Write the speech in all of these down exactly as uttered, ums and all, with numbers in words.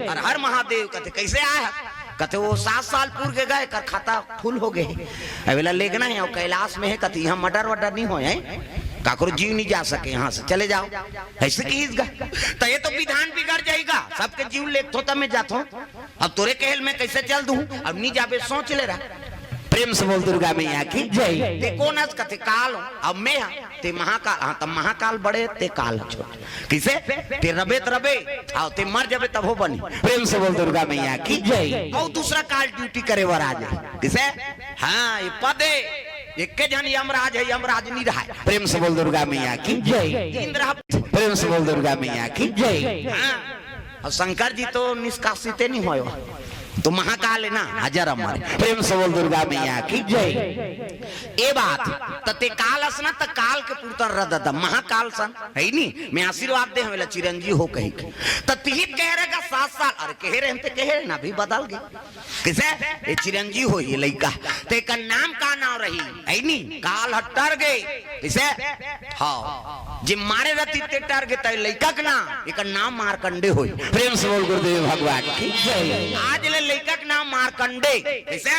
हर हर महादेव। कथे, "कैसे आए ह?" कथे, "वो सात साल पूर के गए, कर खाता फुल हो गए। अब एला लेगना हे, अउ कैलाश में हे।" कथे, "यहाँ मर्डर वर्डर नहीं होय हे, काकरो जीव नहीं जा सके यहाँ से, चले जाओ।" ऐसे कहिस गा। त ये तो विधान बिगड़ जाही गा, सबके जीव लेगथों त मैं जाथों। अब तोरे कहे ल मैं कैसे चल दूं? अब नहीं जाबे, सोच ले रहा। प्रेम से बोल दुर्गा मैया की जय। ते कोन हस? कथे, "काल हूं।" अब मैं हा, ते महाकाल। हाँ, त महाकाल बड़े, ते काल ह छोट। किसे? ते रबे त रबे, अउ ते मर जाबे तभो बनी। प्रेम से बोल दुर्गा मैया की जय। अउ दूसरा काल ड्यूटी करे बर आ जाए। किसे? हाँ, ये पद हे, एके झन यमराज हे, यमराज नहीं रहा। प्रेम से बोल दुर्गा मैया की जय। इंद्र ह-, प्रेम से बोल दुर्गा मैया की जय। हाँ, अउ शंकर जी तो निष्कासिते नहीं होय, तो महाकाल हे ना, हजार अमर। प्रेम से बोल दुर्गा मैया की जय। ए बात, त ते काल हस ना, त काल के पुरता रद द, महाकाल सन, हे नी? मैं आशीर्वाद दे हंव एला, चिरंजीव हो कही। त तिही त कहे रहेगा सात साल, अरे कहे रहे त कहे रहे ना, अभी बदल गे। किसे? ये चिरंजीव होही लइका। त एकर नाम का नाम रही? हे नी? काल ह टर गे। किसे? हाँ। जे मारे रतिस ते टर गे, त लइका के नाम, एकर नाम मारकंडे होही। प्रेम से बोल गुरुदेव भगवान की जय। आज ले लइका के नाम मारकंडे। किसे?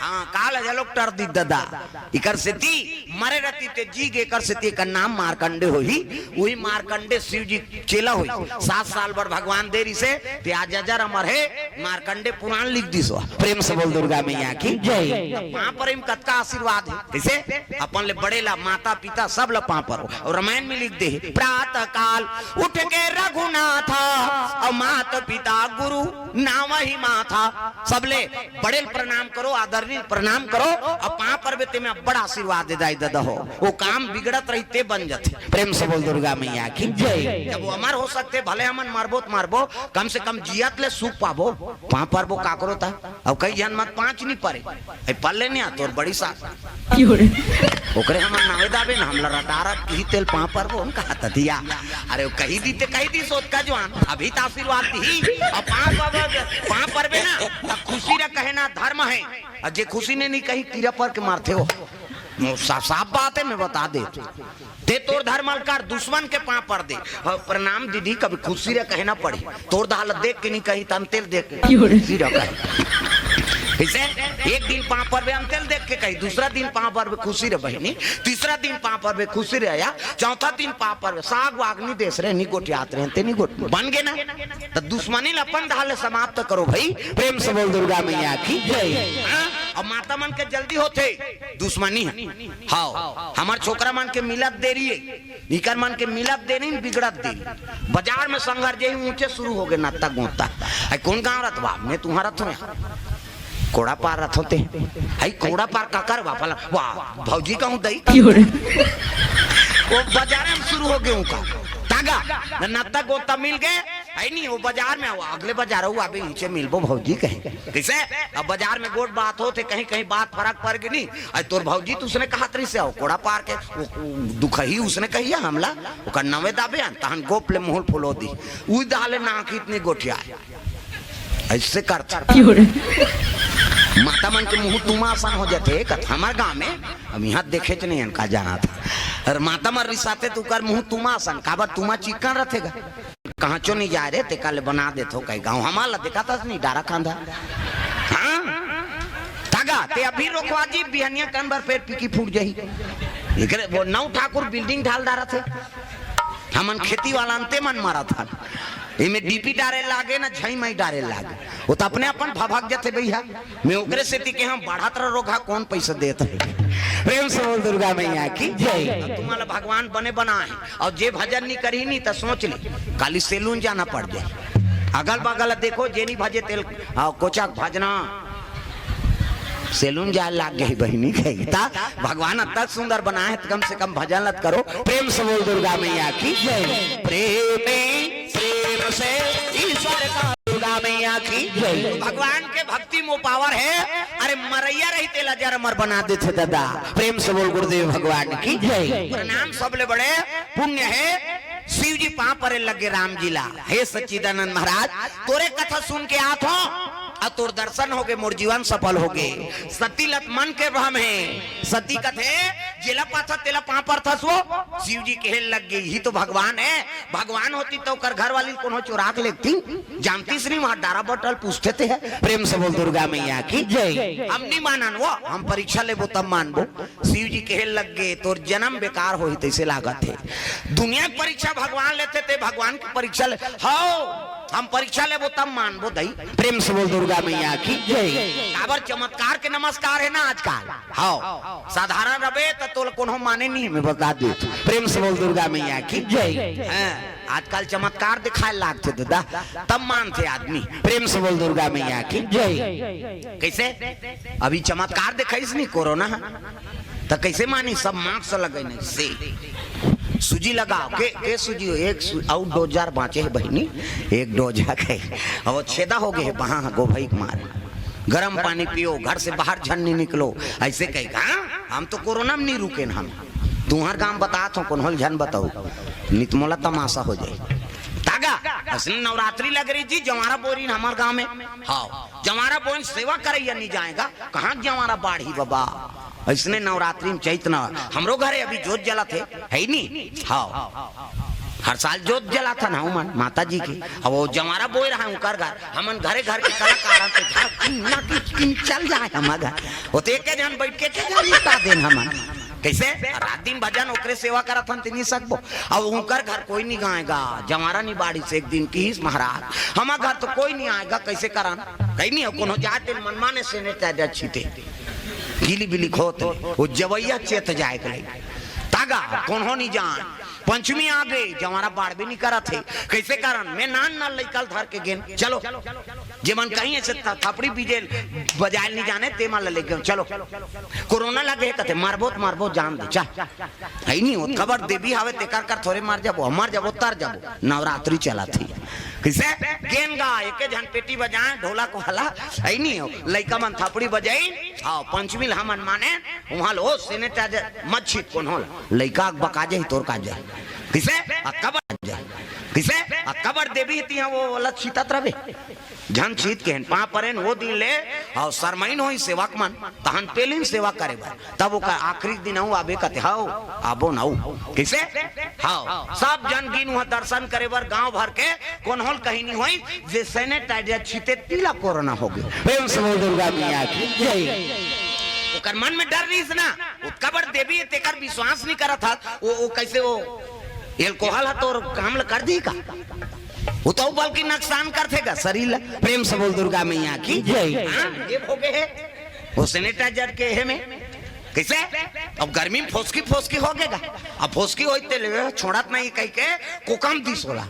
हाँ, काल ह घलोक टर दिस ददा। एकर सेती मरे रतिस ते जी गे, एकर सेती एकर नाम मारकंडे होही। उही मारकंडे शिव जी चेला होही। सात साल बर भगवान दे रिसे, ते आज हजार अमर हे, मारकंडे पुराण लिख दिस हो। प्रेम से बोल दुर्गा मैया की जय। पांव परे म कतका आशीर्वाद हे। कइसे? अपन ले बड़े ला, माता पिता सब ला पांव परो। अउ रामायण में लिख दे हे, "प्रातः काल उठ के रघुनाथा, अउ माता पिता गुरु नावहि माथा।" सबले बड़े ल प्रणाम करो, आदरणीय प्रणाम करो, अउ पांव परबे ते में अब्बड़ आशीर्वाद दे दाई ददा हो। वो काम बिगड़त रही ते बन जाथे। प्रेम से बोल दुर्गा मैया की जय। जब वो अमर हो सकथे, भले हमन मरबो त मरबो, कम से कम जियत ले सुख पाबो। पांव परबो काकरो त, अउ कई झन मन पांच नहीं परे, ए पल्ले नहीं आ तोर बड़ी सास। ओकरे हमन नावे दाबे ना, हमला रटारा किही तेल पांव परबो, उनका हाथ दिया। अरे वो कही दी ते कही दी सोत का जवान, अभी त आशीर्वाद दिही। अउ पांव परबे, पांव परबे ना, त खुशी रह कहे ना धर्म हे। अउ जे खुशी ने नहीं कही, कीरा पर के मारथे हो। मो-, सा-, साफ बात हे, मैं बता दे। ते तोर धर्म ल कर, दुश्मन के पांव पर दे। अउ प्रणाम दीदी, कभी खुशी रह कहे ना पड़ी। तोर दाल देख के नहीं कही, त अंतेल देख के क्यों रे? खुशी रह कहे। इसे एक दिन पांव परबे अंतेल देख के कही, दूसरा दिन पांव परबे खुशी रह बहिनी, तीसरा दिन पांव परबे खुशी रह या, चौथा दिन पांव परबे साग वाग नहीं देस रे, नहीं गोठियात रहे, ते नहीं गोठ-, बन गे ना। त दुश्मनी ल अपन दाल ले समाप्त करो भाई। प्रेम से बोल दुर्गा मैया की जय। हाँ? अउ माता मन के जल्दी होथे दुश्मनी हे। हाव, हमर छोकरा मन के मिलत देरी हे, इकर मन के मिलत देरी न बिगड़त देरी। बाजार में संघर जेही ऊंचे शुरू हो गे नत्ता गोता। आई कोन गांव रथवा? मैं तुम्हारा थो यहाँ। कोड़ा पार रथो ते। आई कोड़ा पार काकर वापला। वाह, भौजी कहूँ दई। क्यों रे? वो बाजार में शुरू हो गे उनका। तागा, न नत्ता गोता मिल गे। आई नहीं, वो बाजार में आवा, अगले बाजार आवा, अभी ऊंचे मिलबो भौजी कहे। कइसे? अब बाजार में गोठ बात होथे, कहीं, कहीं बात फरक पर गे नहीं। अरे तोर भौजी त उसने कहत रहिसे, अउ कोड़ा पार के, वो, वो दुखही उसने कहिया हमला, ओकर नवे दाबे अन, तहन गोप ले मुहुल फुलो दी। उई दाले नाक इतनी गोठिया। अइसे करथे। माता मन के मुंह तुमा असन हो जाथे, कथ हमर गांव में, अब यहाँ देखेच नहीं अन का जाना था। अरे माता मन रिसाथे त ओकर मुंह तुमा असन, काबर तुमा चिक्कन रथे गा। कहांचो नहीं जाय रे, तेकर ले बना देथो कई गांव। हमार ला देखा था नहीं, डारा खांधा। हाँ? तागा, ते अभी रोखवा जी, बिहनिया कन बर फेर पीकी फूट जाही। एकरे वो नौ ठाकुर building ढाल डारथे। हमन खेती वाला अंते मन मारत हन। एमे डीपी डारे लागे ना, झई मई डारे लागे। वो त अपने अपन भभक जथे भैया। मैं ओकरे सेती के हम बढ़त रह रोघा, कौन पैसा देत हे? प्रेम से बोल दुर्गा मैया की जय। तुम्हारा भगवान बने बना हे, अउ जे भजन नहीं करी नहीं त सोच ले, काली सैलून जाना पड़ जाए। अगल बगल देखो, जे नहीं भजे तेल, आ, कोचा भजना, सैलून जाए लाग गई बहिनी कही। त भगवान अत्ता सुंदर बना हे, त कम से कम भजन लत करो। प्रेम से बोल दुर्गा मैया की जय। प्रेम, प्रेम से ईश्वर का दुर्गा मैया की जय। भगवान के भक्ति में पावर हे। अरे मरैया रही तेला जर अमर बना देथे दादा। प्रेम से बोल गुरुदेव भगवान की जय। प्रणाम सबले बड़े पुण्य हे। शिव जी पांव परे लगे राम जी ला, हे सच्चिदानंद महाराज, तोरे कथा सुन के आत हो। अउ तोर दर्शन होगे, मोर जीवन सफल होगे। सती ल त मन के भ्रम हे। सती कथे, "जेला पाथस तेला पाँव परथस वो।" शिव जी कहे लग गे, "इही तो भगवान हे। भगवान होतिस त ओकर घर वाली ल कोनो चोरा के लेगतिस।" जानतिस नहीं, वहाँ डारा बटल पूछते ते हे। प्रेम से बोल दुर्गा मैया की जय। हम नहीं मानन वो, हम परीक्षा लेबो तब मानबो। शिव जी कहे लग गे, "तोर जन्म बेकार होही तइसे लागत हे। दुनिया के परीक्षा भगवान लेथे, ते भगवान के परीक्षा ले।" हव, हम परीक्षा लेबो तब मानबो दई। प्रेम से बोल दुर्गा मैया की जय। काबर चमत्कार के नमस्कार हे ना आजकल। हव, साधारण रबे त तोला कोनो माने नहीं, मैं बता दे। प्रेम से बोल दुर्गा मैया की जय। हाँ, आजकल चमत्कार दिखाए लागथे दादा, तब मानथे आदमी। प्रेम से बोल दुर्गा मैया की जय। कइसे? अभी चमत्कार दिखाइस नहीं कोरोना, त कइसे मानी? सब मास्क लगे नहीं से। सूजी लगाव के, के सूजी हो? एक सू-, अउ डोज बाँचे हे बहिनी, एक डोज हे। अब छेदा होगे हे, बहाँ गोभई के मारे। गरम पानी पियो, घर से बाहर झन नहीं निकलो, अइसे कहिके। हाँ, हम तो कोरोना में नहीं रुकेन, हम तुँहर गाँव बतात हँव, कोनो ल झन बताओ, नहीं त मोला तमाशा हो जाही। तागा, अइसने नवरात्रि लग रही जी, जवारा बोरिन हमर गाँव में। हव, जवारा बोरिन सेवा करइया नहीं जाएगा, कहाँ जवारा बाढ़ही बाबा। अइसने नवरात्रि में चैत न, हमरो घरे अभी जोत जलत हे, हे नहीं? हव, हर साल जोत जलाथन हमन माता जी के। अब वो जवारा बोय रहा उनकर घर, हमन घरे घर के कलाकार हन, तो घर किन्ना की किन चल जाए हमर घर। वो तो एके झन बइठ के एके झन निपटा देन हमन। कइसे? रात दिन भजन ओकरे सेवा करत हन, त नहीं सकबो। अब उनकर घर कोई नहीं गाएगा, जवारा नहीं बाढ़िस एक दिन किहिस महाराज, हमर घर तो कोई नहीं आएगा, कइसे करन? कहीं नहीं हो, कोनो जात दिन मनमाने sanitizer छीते, गीली बिली खोत ले, वो जवइया चेत जाए के लई। तागा, कोनो नहीं जान। पंचमी आगे, जवारा बाढ़बे नहीं करत हे। कइसे करन? मैं नान नान लइका ल धर के गेन। चलो, जेमन कहीं अइसे थ-, थपड़ी बीजे बजाए ल नहीं जाने, ते मन ल लेगेंव। चलो, कोरोना लगे हे कथे, "मरबो त मरबो, जान दे, चल।" हे नहीं होत, काबर देवी हवे, तेकर कर थोरे मर जाबो, मर जाबो, तर जाबो। नवरात्रि चलत हे। कइसे? गेन गा, एके झन पेटी बजाए, ढोलक वाला, हे नहीं हो, लइका मन थपड़ी बजाइन, हव, पंचमी ल हमन माने, उहाँ ल ओ sanitizer मत छीत कोनो ल, लइका के बका जाही तोर का जाही। कइसे? आ काबर जाही? कइसे? आ काबर देवी तिहाँ वो वाला छीतत रबे? झन छीत के हेन, पाँव परेन वो दिन ले, अउ सरमइन होई सेवक मन, तहन पेलिन सेवा करे बर। तब ओकर आखिरी दिन अउ आबे कथे, हव, आबो न अउ। कइसे? हव, सब झन गिन उहाँ दर्शन करे बर गाँव भर के, कोनो ल कहीं नहीं होई, जे sanitizer छीते तिला कोरोना होगे। प्रेम से बोल दुर्गा मैया की जय। ओकर मन में डर रहिस ना, ओ काबर देवी हे तेकर विश्वास नहीं करत हस, वो, वो कइसे वो alcohol ह तोर काम ल कर दिही का? वो तो बल्कि नुकसान करथे गा शरीर ल। प्रेम से बोल दुर्गा मैया की जय। हाँ, ये होगे हे। वो sanitizer के हे में। कइसे? अब गर्मी में फोसकी फोसकी होगे गा। अब फोसकी होई ते ले छोड़त नहीं कहिके कोकम दिस ओला।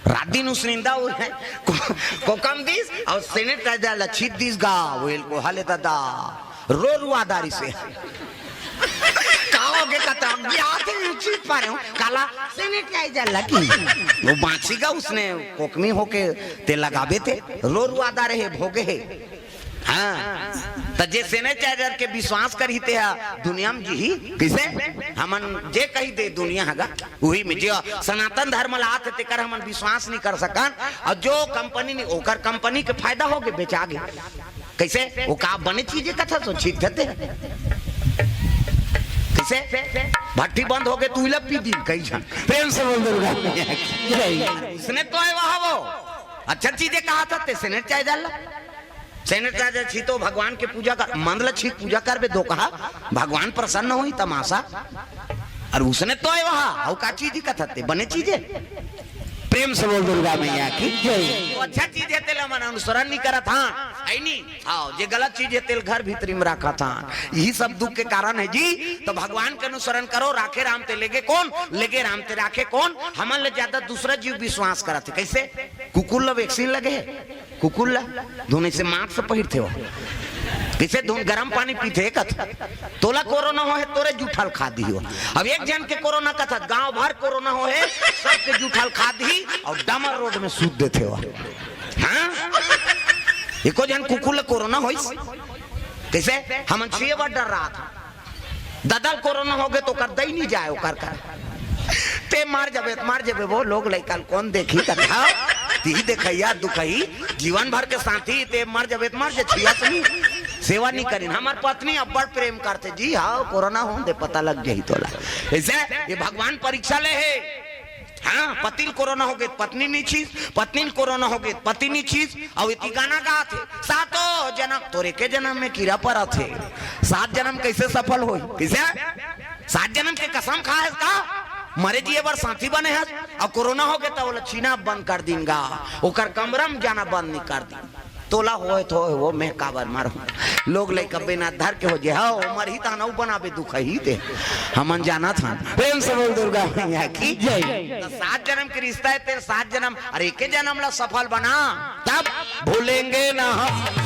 रात दिन उसनिंदा वो हे। को-, कोकम दिस अउ sanitizer ल छीत दिस गा। वो alcohol हे दादा। रो रुआ दारी से। का होगे कथा? अज्ञात हे, छीत पारे हँव। काला? Sanitizer लगी। वो बाँची गा उसने कोकमी होके ते लगाबे ते। रो रुआ दारे हे, भोगे हे। हाँ, त जे sanitizer के विश्वास करही ते हा दुनिया में जीही। कइसे? हमन जे कही दे दुनिया ह गा, उही में जे सनातन धर्म ल आथे तेकर हमन विश्वास नहीं कर सकन। अउ जो कंपनी नहीं, ओकर कंपनी के फायदा होगे, बेचा गे। कइसे? वो का बने चीज हे कथा सो छीत देथे। कइसे? भट्टी बंद होगे त उही ल पी दिन कई झन। प्रेम से बोल दुर्गा मैया की जय। उसने तो हे वहाँ वो। अच्छा चीज हे कहा था ते sanitizer ल। Sanitizer छीतो, भगवान के पूजा कर, मंद ल छीत पूजा करबे दो कहा, भगवान प्रसन्न होई, तमाशा। अउ उसने तो हे वहाँ, अउ का चीज कथा ते, बने चीज हे। प्रेम से बोल दुर्गा मैया की जय। तो अच्छा चीज हे तेला मन अनुसरण नहीं करत हन, हे नहीं? हव, जे गलत चीज हे तेल घर भीतरी में रखत हन। यही सब दुख के कारण हे जी। तो भगवान के अनुसरण करो, राखे राम ते लेगे कोन, लेगे राम ते राखे कोन। हमन ले ज्यादा दूसरा जीव विश्वास करत हे। कइसे? कुकुर ल vaccine लगे हे, कुकुर ला धुन से मास्क पहिरथे हो। कइसे धुन गरम पानी पीथे कथ। तोला कोरोना होहे, तोरे जूठा ल खा दिही हो। अब एक झन के कोरोना कथस, गांव भर कोरोना होहे, सबके जूठा ल खा दिही अउ डामर रोड में सूत देथे हो। हाँ? एको झन कुकुर ला कोरोना होइस? कइसे? हमन छुए बर डर्राथन। ददा ल कोरोना होगे त ओकर दई नी जाय ओकर कर। ते मर जबे, मर जबे, वो लोग लइका ल कोन देखही कथे। तिही देखइया दुखही, जीवन भर के साथी, ते मर जबे त मर जे, छुआ सुनी। सेवा नहीं करिन। हमर पत्नी अब्बड़ प्रेम करथे जी। हाँ, कोरोना हो दे, पता लग जाही तोला। ऐसे ये भगवान परीक्षा ले हे। हाँ, पति ल कोरोना हो गे, पत्नी नहीं छीस, पत्नी ल कोरोना हो गे, पति नहीं छीस। अउ इति गाना गाथे, सातों जन्म, तोरे के जन्म में कीरा परत हे। सात जन्म कैसे सफल होही? कैसे? सात जन्म के कसम खा हस का? मरे जिए बर साथी बने हस, अउ कोरोना हो गे त ओला छीना बंद कर दिन गा, ओकर कमरा में जाना बंद नहीं कर दिन। तोला होए तो होए, वो मैं काबर मारूं? लोग लइका बेना धर के हो जे, हाँ, मरही तहन अउ बनाबे दुखही ते। हमन जानत हन। प्रेम से बोल दुर्गा मैया की जय। त सात जन्म के रिश्ता हे, तेरे सात जन्म, अरे एके जन्म ला सफल बना, तब भूलेंगे ना हम।